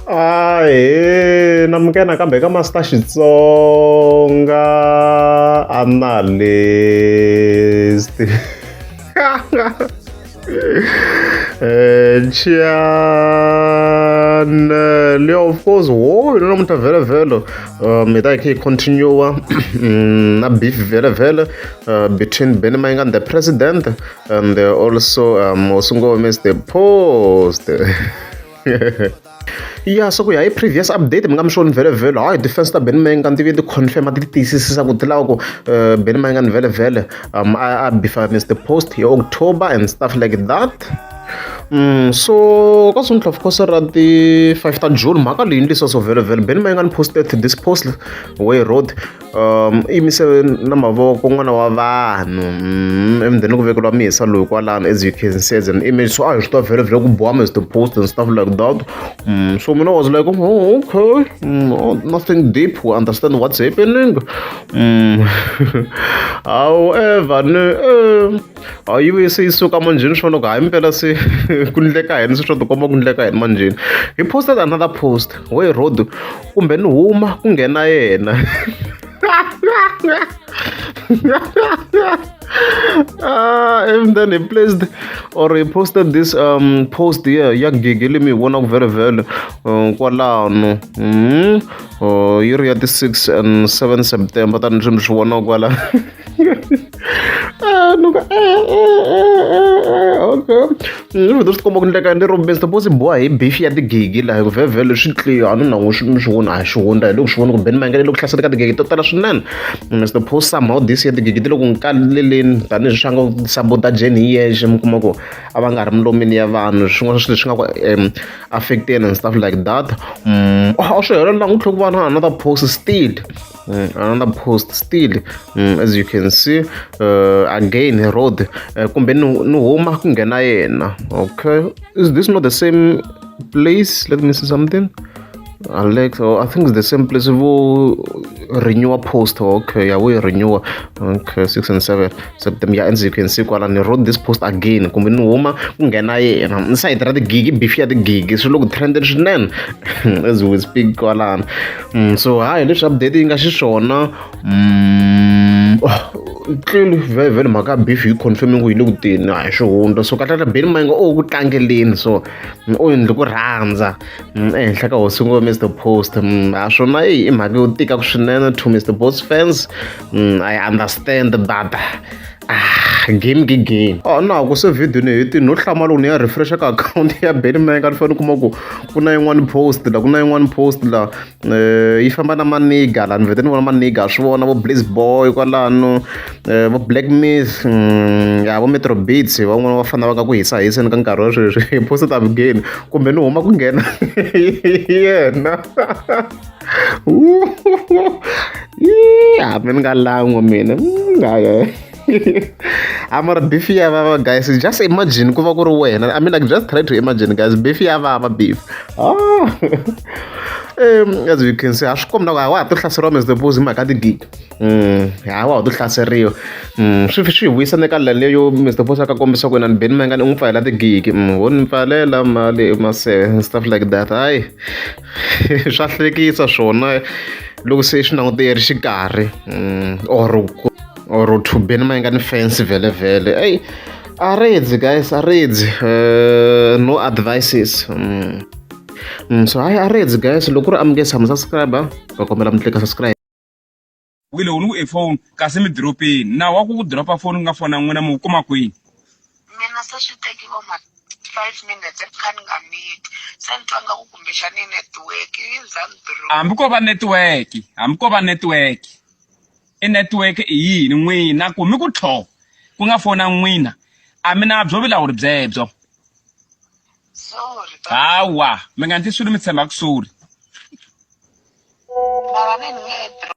Ahee namukela nakambe eka Master Xitsonga Analyst channel of course wo hina namuntlha vhele hi ta hi kha hi continue na beef vhele vhele between Benny Mayengani the president and also Hosi Mr Post. Ya, so ku ya hi previous update mi nga mi swona vhele vhele, hayi, defense ta Benny Mayengani ti vuye ti confirm, ti tiyisisa ku ti lava ku Benny Mayengani vhele vhele a beefa Mr Post hi October and stuff like that. So ka sontlha, of course, ra ti 5 ta June, mhaka leyi ndlisa so vhele vhele Benny Mayengani posted this post where he wrote yimise na mavoko n'wana wa vanhu and then ku vekeliwa mihisa loyi kwalano, as you can see as an image. So a hi swi tiva vhele vhele ku boha Mr Post and stuff like that. So mina was like, "Oh, okay, oh, nothing deep, we understand what's happening." However ni a yi vuye se yi suka manjheni swona ku hayi mpela se ku ndleka yini, se swa tikomba ku ndleka yini manjheni. He posted another post where he wrote, "Kumbe ni huma ku nghena yena." Ah, and then he placed or he posted this post here ya gigi leyi mi yi vonaka vhele vhele kwalano yi ri ya ti 6 and 7 September, tanihi mi swi vonaka kwala. Ah, ni ku okay, swi vhete swi tikomba ku ndleka lero Mr Post boha hi beef ya tigigi laha, hi ku vhele vhele swi clear a ni na ni swi voni a hi xihundla, hi loko swi vona ku Benny Mayengani loko hlasela ka tigigi to tala swinene. Mr Post somehow this year tigigi ti le ku nkaleleni, tanihi swi nga sabotage hi yexe, mi kuma ku a va nga ri milomeni ya vanhu, swin'wana swa swilo leswi nga ku affecteni and stuff like that. A swi helela ku tlhela ku va na another post still, another post still, as you can see, again he wrote, "Kumbe ni huma ku nghena yena." Okay, is this not the same place? Let me see something. Alex, oh, I think it's the same place. Vo renew post. Okay, yeah, we renew. Okay, 6 and 7 September. Yeah, as you can see, kwala ni wrote this post again. Kumbe ni huma ku nghena yena. Sayiti ra tigigi, beef ya tigigi, swi le ku trendeni swinene as we speak kwalano. So hayi leswi update yi nga xiswona. Oh, clearly vhele vhele mhaka ya beef yi confirming ku yi le ku teni, a hi xihundla. So kahle kahle Benny Mayengani o ku tlangeleni, so u endle ku rhandza ehenhla ka hosi ngo Mr Post. A swona i mhaka yo tika swinene to Mr Post fans. I understand, but ah, game ke game. Oh, na ku se video ni hetini, no hlamala loko ni ya refresh ka account ya Benny Mayengani, ni fanele ni kuma ku ku na yin'wani post la, ku na yin'wani post la yi famba na maniga la, ni vhete ni vona maniga, swi vona vo Bliss Boy kwalano, vo Black Myth, ya vo Metro Beats, van'wana va fana va nga ku hisa hiseni ka nkarhi wa sweswi. Hi posted again, "Kumbe ni huma ku nghena yena." Hambi ni nga lan'wa mina hayi a mara beef ya vava, guys. Just imagine ku va ku ri wena. I mean, like, just try to imagine, guys, beef ya vava, beef. Ah. As you can see, a swi kombi na ku a wa ha to hlaseriwa Mr Post hi mhaka tigigi, ha wa ha to hlaseriwa. Swi hi vuyisa na ka leyo yo Mr Post a ka kombisa ku inani Benny Mayengani u n'wi pfalela tigigi, wo ni pfalela mali maseve, stuff like that. Hayi, swa hlekisa swona loko se swi langute yi ri xikarhi or to Benny Mayengani fans vhele vhele. Ey, a redzi guys, a redzi, no advices. So hayi, a redzi guys, loko ku ri amukela tshama subscribe, va kombela mi tlika subscribe. Wile u ni ku e phone kasi mi dropeni na wa ku dropa phone ku nga fona n'wina mi wu kuma kwini? Mina se swi teki vo ma 5 minutes ni kha ni nga miti, se ni twa nga ku kumbexani network yi za ni drop. Hambi ko va network, hambi ko va network, i network i yini n'wina ku mi ku tlho ku nga fona n'wina, a mi na byo vulawuri byebyo. Sorry. Hawa, mi nga ndli swilo mi tshembaka sorry. Mara ni nge drop.